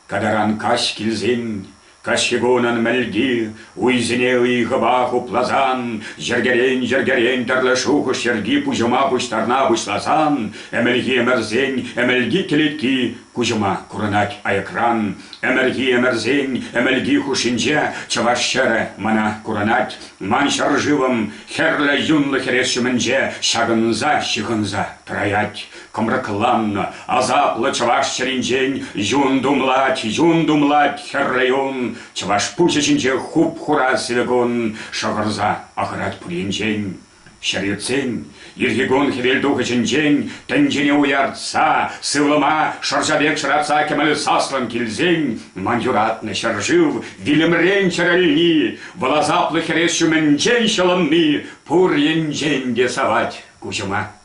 Катаран каҫ килсен Каҫхи кунӑн мӗлки уйсене ыйхӑпа хупласан, йӗркерен-йӗркерен тӗрлӗ шухӑш йӗрки пуҫӑма пуҫтарна пуҫласан, ӗмӗлхи ӗмӗрсен ӗмӗлки кӗлетки куҫӑма курӑнать аякран. Ӗмӗрхи ӗмӗрсен ӗмӗлки хушшинче чӑваш ҫӗрӗ мана курӑнать. Ман ҫӗршывӑм хӗрлӗ юнлӑ хӗрес ҫумӗнче ҫакӑнса ҫыхӑнса тӑраять. Кӑмрӑкланнӑ, асаплӑ чӑваш чӗринчен юн тумлать, юн тумлать хӗрлӗ юн. Чӑваш пуҫӗ ҫинче хуп-хура сивӗ кун шӑхӑрса ахӑрать пур енчен. Ҫӗр иртсен, ирхи кун хӗвелтухӑҫӗнчен тӗнчене уяртса, сывлӑма шӑрҫа пек шӑратса кӗмӗл саслӑн килсен, ман юратнӑ ҫӗршыв вилӗмрен чӗрӗлни, вӑл асаплӑ хӗрес ҫумӗнчен ҫӑлӑнни пур енчен те савать куҫӑма.